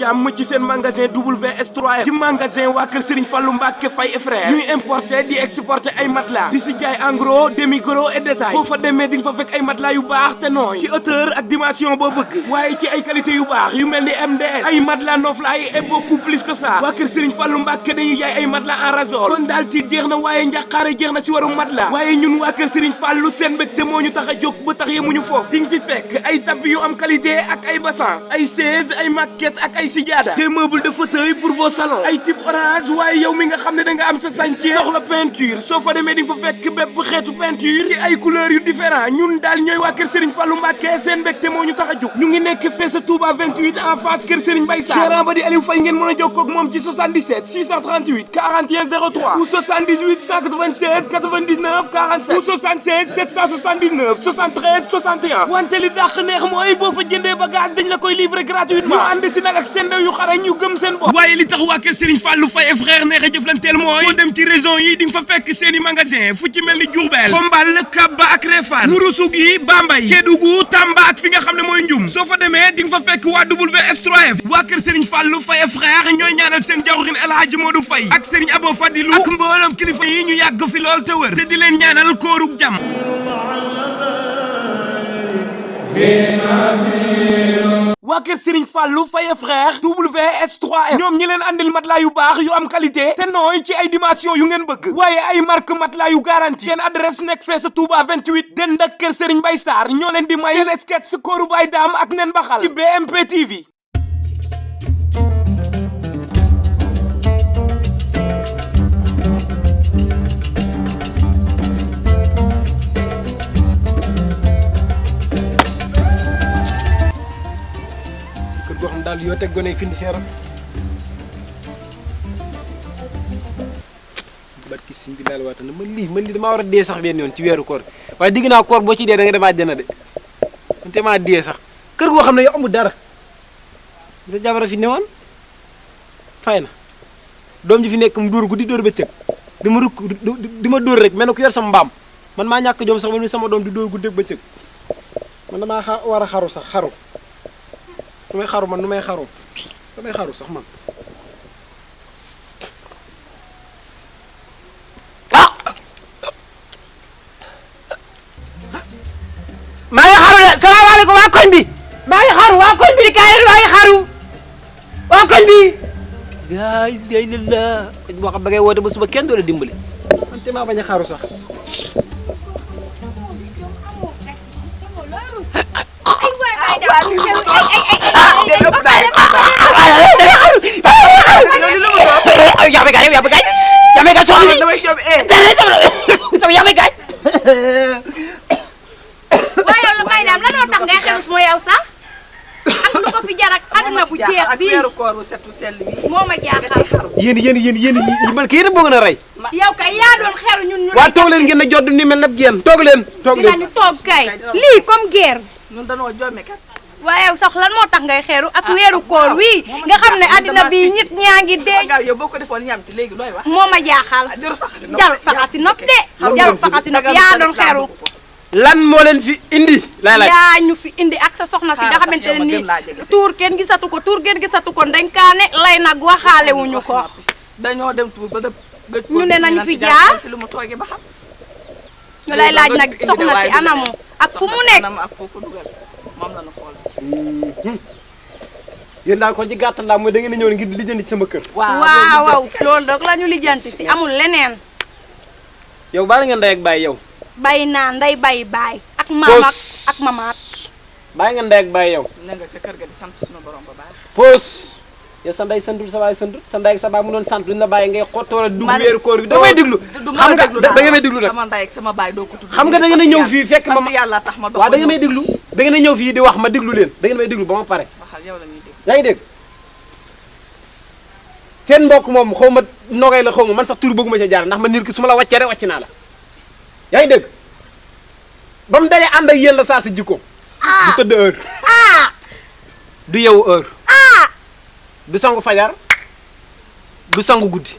jàmm ci seen magasin WS3F ci magasin waa kër Serigne Fallou Mbacké Faye et frère ñuy importer di exporter ay matelas di si jaay en gros demi gros et détail boo fa demee di nga fa fekk ay matelas yu baax te nooy ci hauteur ak dimension boo bëgg waaye ci ay qualité yu baax yu mel ni MDS ay matelas noflaay et beaucoup plus que ça waa kër Serigne Fallou Mbacké dañuy jaay ay matelas en ressort kon daal tiit jeex na waaye njàqaare jeex na si waru matelas waaye ñun waa kër Serigne Fallou seen mbégte moo ñu tax a jóg ba tax yemuñu foofu di nga fi fekk ay tapis yu am qualité ak ay bassan ay chaise ay maquette ak ay sijaada des meubles de fauteuil pour vos salons ay type orange waaye yow mi nga xam ne da nga am sa chantier soxla peinture soo fa demee di nga fa fekk bépp xeetu peinture ci ay couleurs yu différent ñun daal ñooy waa kër Serigne Fallou Mbacké seen mbégte moo ñu tax a jóg ñu ngi nekk fee sa Touba 28 en face kër Serigne Mbaye Sarr gérant ba di Aliou Faye ngeen mën a jokkoo ak moom ci 77 638 41 03 ou 78 187 99 47 ou 76 779 73 61 wante li dàq neex mooy boo fa jëndee bagage dañ la koy livrer gratuitement ñu ànd si nag ak seen ndaw yu xarañ ñu gëm seen bopp waaye li tax waa kër Serigne Fallou Faye et frère neex a jëflanteel mooy foo dem ci région yi di nga fa fekk seen i magasin fu ci mel ni Diourbel Xombal Kabba ak Réfane Ourossogui Bambey Kédougou Tamba ak fi nga xam ne mooy Ndioum soo fa demee di nga fa fekk waa WS3F waa kër Serigne Fallou Faye et frère ñooy ñaanal seen jawrin El Hadji Modou Faye ak Serigne Abo Fadilou ak mboolem kilifa yi ñu yàgg fi lool te wër te di leen ñaanal koorug jàmm waa kër Serigne Fallou Faye et frère WS3F ñoom ñi leen andil matelas yu baax yu am qualité te nooy ci ay dimension yu ngeen bëgg waaye ay marque matelas yu garanti seen adresse nekk fee sa Touba 28 den ak kër Serigne Mbaye Sarr ñoo leen di may seen sketch kooru Baye Dame ak nen baxal ci BMP TV goo xam daal yoo teg gone yi findi seeram barki siñ bi daal waata na man lii damaa war a dee sax benn yoon ci weeru koor waaye digg naa koor boo ci dee da nga dem àjjana de man te maa dee sax kër goo xam ne yow amul dara sa jabara fi newoon fay na doom ji fi nekk mu dóor guddi dóor bëccëg di ma dóor rek mel na ku yor sama mbaam man maa ñàkk jom sax man mi sama doom di dóor guddi ak bëccëg man damaa war a xaru sax xaru nu may xaru man nu may xaru damay xaru sax man maa ngi xaru de salaamaaleykum waa koñ bi maa ngi xaru waa koñ bi di kaay maa ngi xaru waa koñ bi yaa illallah boo xam ba ngay woote ba suba kenn doo la dimbali man te maa bañ a xaru sax yéen man kii yéen a bëgg na rey. yow kay yaa doon xeru ñun ñu. waa toog leen ngeen a jot ni mel na génn toog leen. dinañu toog kay lii comme guerre. ñun dañoo joome kat. waaye yow sax lan moo tax ngay xeeru ak weeru koor wii nga xam ne addina bi nit ñaa ngi dee. yow boo ko defoon ñam ci léegi looy wax. moo ma jaaxal. jarul faxasi nopp de. jarul faxasi nopp yaa doon xeeru. lan moo leen fi indi. yaa ñu fi indi ak sa soxna si nga xamante ne nii tuur kenn gisatu ko ndenkaane lay nag waxaale wuñu ko. dañoo dem tuur ba dëpp. ñu ne nañu fi jaar fi lu mu toogee ba xam. ñu lay laaj nag soxna si anamu ak fu mu nekk. ak foofu dugal moom la ñu xool si. yéen daal kon ci gàttal daal mooy da ngeen a ñëw ngir lijjanti ci sama kër. waaw loolu rek la ñu lijjanti si amul leneen. yow baal nga ndey ak baay yow. bay naa nday bay baay. ak maam ak mamaat. bàyyi nga ndey ak baay yow. ne nga ca kër ga di sant suñu borom ba baax. poos yow sa ndey santul sa baay santul sa ndey ak sa baay mu doon sant duñ la bàyyi ngay xottoora dugg weeru koor bi da may déglu. xam nga da nga may déglu nag sama ndey ak sama baay doo ko tudd. xam nga da ngeen a ñëw fii fekk ma yàlla tax ma dox waaw da ngeen may déglu da ngeen a ñëw fii di wax ma déglu leen da ngeen may déglu ba ma pare. waxal yow la ñuy dégg. yaa ngi dégg seen mbokk moom xaw ma nogay la xaw ma man sax tur bëgguma ca jaar ndax man nit ki su ma la wàccee rek wàcc naa la yaa ngi dégg ba mu dalee ànd ak yéen la saa si jikko du tëdd heure du yeewu heure du sangu fajar du sangu guddi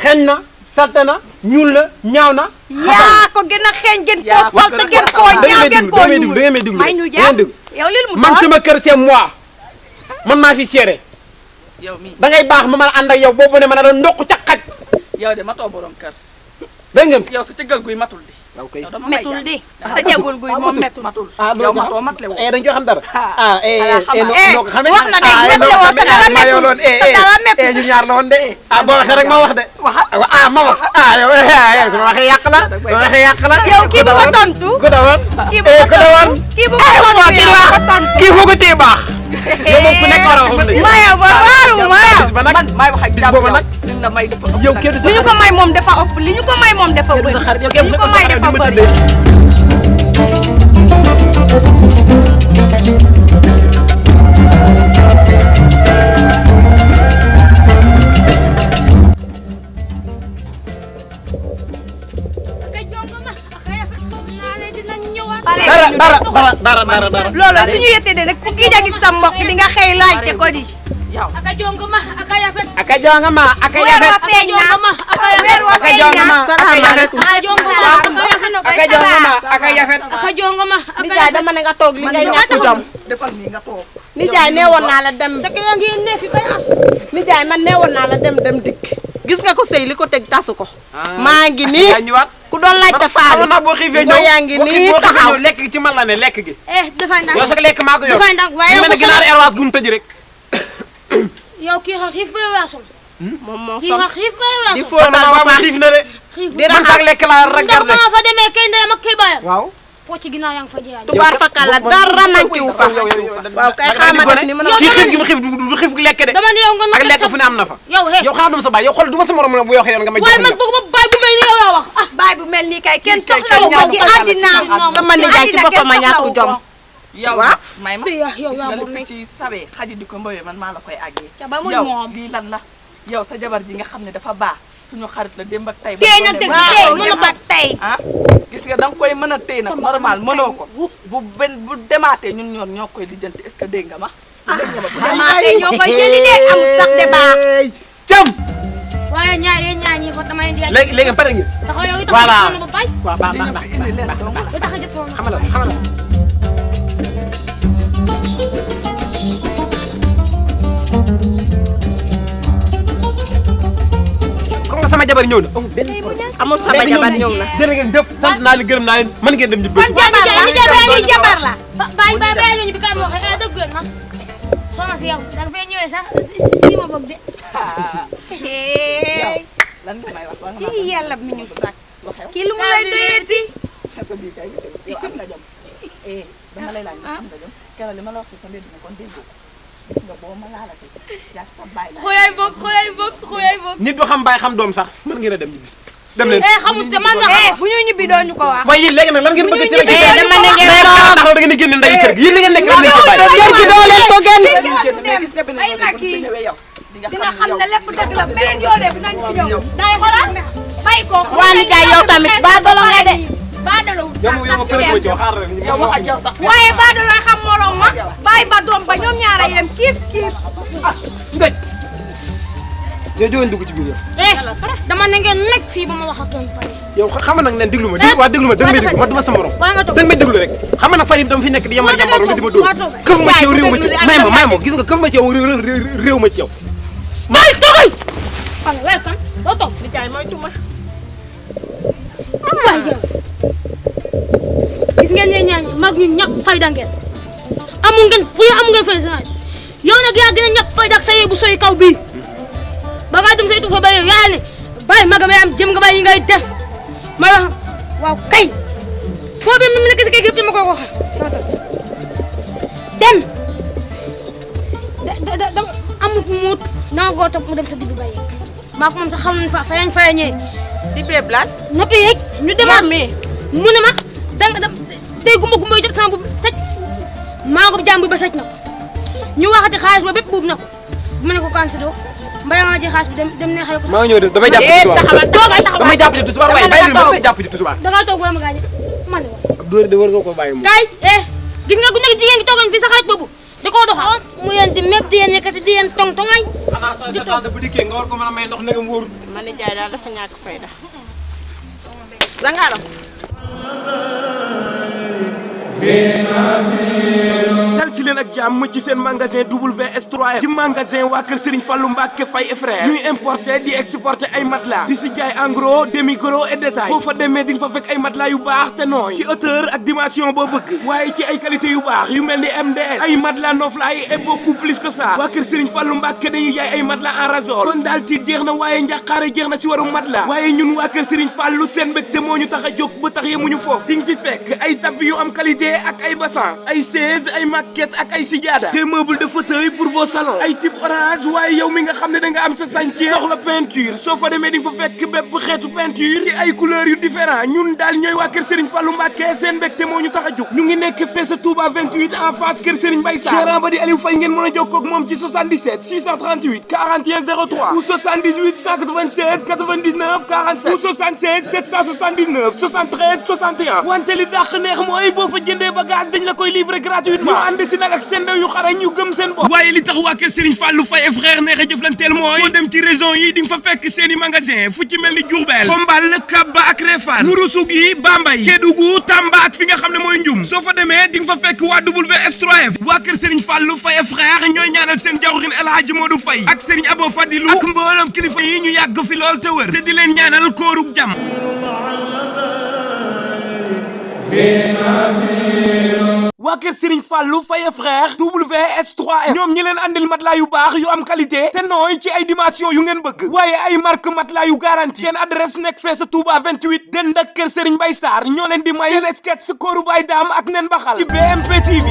xeeñ na salte na ñuul na ñaaw na yaa ko gën a xeeñ gën koo salte gën koo ñaaw gën koo ñuul da ngeen may déglu may ñu jaar yow lil mu man sama kër c'est moi man maa fi seere yow mii da ngay baax ma mën a ànd ak yow boobu ne ma ne doon ndokk ca xaj yow de matoo borom kër dégg ngeen yow sa cëggal guy matul di waaw kay yow dama may metul jàng. di sa jagul guy moom metul matul ah yow matoo matle woo dañ koy xam dara noo ko xamee wax na de metle woo sa dara maa yow loon sa dara metul ñu ñaar la woon de boo waxee rek ma wax de ma wax yow sama waxee yàq la sama waxee yàq la yow kii bu ko tontu ku dawoon kii bu ko tontu kii bu ko tontu yow ko tontu kii foo ko téye baax yow moom ku nekk war a xam ne mayo ba waaru mayo ba nag man maay wax ak jàmm booba nag li nga may dafa ëpp yow nag. kenn du sa li ñu ko may moom dafa ëpp li ñu ko may moom dafa bëri xarit yow li ñu ko may dafa bëri dara loolu suñu yette de rek ku kii ja gis sa mbokk di nga xëy laajte ko di yow aka jonga ma aka yafet aka jonga ma aka weer yafet wa feeñ na weer wa aka feeñ jonga ma na aka yafet aka jonga ma aka jonga ma aka yafet aka jonga ma aka nijaay dama ne nga toog li ngay ñàkk jom defal nii nga toog nijaay neewoon naa la dem sa yaa ngi ne fi bay as nijaay man neewoon naa la dem dikk gis nga ko sëy li ko teg tasu ko maa ngi nii yaa ñëwaat ku doon laajte faali na boo xiifee nga yaa ngi nii taxaw lekk gi ci man la ne lekk gi dafay ndànk yow sax lekk maa ko yor dafay ndànk waaye mel ne ginaar erwaas gu mu tëj rek yow kii xa xiif bay weesul moom moo kii som xa xiif bay di weesul fóotal waaw boppam xiif na de xiif di man sax lekk laa ndax ragal ba nga fa demee kay ndeyam ak kay bayam waaw poo ci ginnaaw yaa ngi fa jeex tubaar fakal la dara manqué wu fa waaw kay xaama def ni mën a kii xiif gi mu xiif du xiif gi lekk de dama ne yow nga ak lekk fu ne am na fa yow he yow xanaa duma sa baay yow xool du ma sa morom bu waxee yoon nga may waaye jox man bëgg ma bàyyi bu mel ni yow yaa wax ah baay bu mel nii kay kenn Kii kay soxlawu ko ci kenn àddina sama nijaay ci boppam a ñàkk jom yow waaw may ma yow gis nga yaa li moom ko ci sawee xaji di ko mboyee man maa la koy àggee ca ba muy yow moom lii lan la yow sa jabar ji nga xam ne dafa baax suñu xarit la démb ak tey tey nag dëgg tey mën a ba tey ah gis nga da nga koy mën a téye nag normal mënoo ko bu demaatee ñun ñoon ñoo koy lijjanti est-ce que dégg nga ma dégg nga ma bu demaatee ñoo koy jëli de am sax de baax cam waaye yéen ñaar ñi fa dama leen di yàgg léegi pare ngeen taxaw yow it Voilà. taxaw ba bay waaw baax li baax ñu baax fi indi leen dong yow tax a jot sama xamal la comme nga sama jabar ñëw na amul benn problème amul sama jabar ñëw na jërë ngeen jëf sant naa leen gërëm naa leen mën ngeen dem ñu bés jabar la bay ñooñu bi kay ma waxee dëgg ma soxna si yow da nga fay ñëwee sax si ma bëgg de yow lan nga may wax war nga ci yàlla mi ñu sàkk waxee kii lu mu lay doyeeti ko bii kay yow am nga jom dama lay laaj am nga jom keroog li ma la wax ci sa mbedd mi kon dégg ko gis nga boo ma laalate yaa sa bàyyi la xooyaay bëgg nit du xam baay xam doom sax mën ngeen a dem ñibbi dem leen xamul te man nga xam bu ñu ñibbi doo ñu ko wax waaye yéen léegi nag lan ngeen bëgg ci rek dama ne ngeen ndax da ngeen di génne ndeyu kër gi yéen li ngeen nekk lan ngeen ko bàyyi kër gi doo leen ko génn mais gis nga benn ay yoon nag bu kii fi ñëwee yow di nga dina xam xam ne ne yow lépp dëgg la beneen yoo de dinañ ci ñëw day xoolal bay ko waa nijaay yow tamit baa dolo nga de baadalo yow ma kër ko ci waxaar rek yow wax ak yow sax waaye baadalo xam morom ma bàyyi ba doom ba ñoom ñaara yem kiif kiif ngëj yow jógeen dugg ci biir yow dama ne ngeen nekk fii ba ma wax ak yéen pare yow xam nag nen déglu ma waa déglu ma danga may déglu man du ma sa morom waa nga toog danga may déglu rek xam nga nag fan yi dama fi nekk di yemal jàmbaar nga di ma dóor këf ma ci yow réew ma ci may ma gis nga këf ma ci yow réew ma ci yow may toogal fan waaye fan doo toog nijaay mooy tuma waay yow gis ngeen ne ñaan mag ñu ñàkk fayda ngeen amu ngeen fay sa yow nag yaa gën a ñàkk fayda ak sa yee bu soy kaw bii ba nga dem say tu fa ba yow yaa ne bàyyi maga may am jëm nga bàyyi yi ngay def may wax waaw kay foo bi mu nekk si kay gi ma koy wax sama tool dem da amut muut naa goo topp mu dem sa digg bàyyi maa ko moom sax xam nañ fa fayañee di beeb laaj noppi yeeg ñu demaat mu ne ma danga dem tey gumba gumba yi jot sama buub sëcc maa ko jàmbu ba sëcc na ko ñu waxati xaalis ba bépp buub na ko bu ma ne ko kan si doo mbay nga ji xaalis bi dem ne xale ko maa ngi ñëw de damay jàpp ci tusubaar damay jàpp ci tusubaar waaye bàyyi ma jàpp ci tusubaar da ngaa toog wala ma gaañ man de woon ab dóor de war nga ko bàyyi moom kay gis nga gu nekk jigéen gi toogoon fii sa xarit boobu da koo doxal mu yéen di mépp di yéen yëkkati di yéen tong tongañ xanaa sa tante bu dikkee nga war ko mën a may ndox ndegam wóorul ma nijaay daal dafa ñàkk fayda Zangaro dal si leen ak jàmm ci seen magasin WS3F ci magasin waa kër Serigne Fallou Mbacke Faye et frère ñuy importer di exporter ay matelas di si jaay en gros demi gros et détail boo fa demee di nga fa fekk ay matelas yu baax te nooy ci hauteur ak dimension boo bëgg waaye ci ay qualité yu baax yu mel ni MDS ay matelas Noflaay et beaucoup plus que ça waa kër Serigne Fallou Mbacke dañuy jaay ay matelas en ressort kon daal tiit jeex na waaye njàqaare jeex na si warum matelas waaye ñun waa kër Serigne Fallou seen mbégte moo ñu tax a jóg ba tax yemuñu foofu di nga fi fekk ay tapis yu am qualité ak ay bassan ay chaise ay maquette ak ay sijaada des meubles de fauteuil pour vos salons ay type orange waaye yow mi nga xam ne da nga am sa chantier soxla peinture soo fa demee di nga fa fekk bépp xeetu peinture ci ay couleurs yu différent ñun daal ñooy waa kër Serigne Fallou Mbacke seen mbégte moo ñu tax a jóg ñu ngi nekk fee sa Touba 28 en face kër Serigne Mbaye Sarr gérant ba di Aliou Faye ngeen mën a jokkoo ak moom ci 77 638 41 03 ou 78 187 99 47 ou 76 779 73 61 wante li dàq neex mooy boo fa jëndee bagage dañ la koy livrer gratuitement ñu ànd si nag ak seen ndaw yu xarañ ñu gëm seen bopp waaye li tax waa kër Serigne Fallou Faye et frère neex a jëflanteel mooy foo dem ci région yi di nga fa fekk seen i magasin fu ci mel ni Diourbel Xombal Kabba ak Réfane Ourossogui Bambey Kédougou Tamba ak fi nga xam ne mooy Ndioum soo fa demee di nga fa fekk waa WS3F waa kër Serigne Fallou Faye et frère ñooy ñaanal seen jawrin El Hadji Modou Faye ak Serigne Abo Fadilou ak mboolem kilifa yi ñu yàgg fi lool te wër te di leen ñaanal koorug jàmm waa kër Serigne Fallou Faye frère WS3F ñoom ñi leen andil matelas yu baax yu am qualité te nooy ci ay dimension yu ngeen bëgg waaye ay marque matelas yu garanti seen adresse nekk fee sa Touba 28 dend ak kër Serigne Mbaye Sarr ñoo leen di may seen sketch kooru Baye Dame ak nen baxal ci BMP TV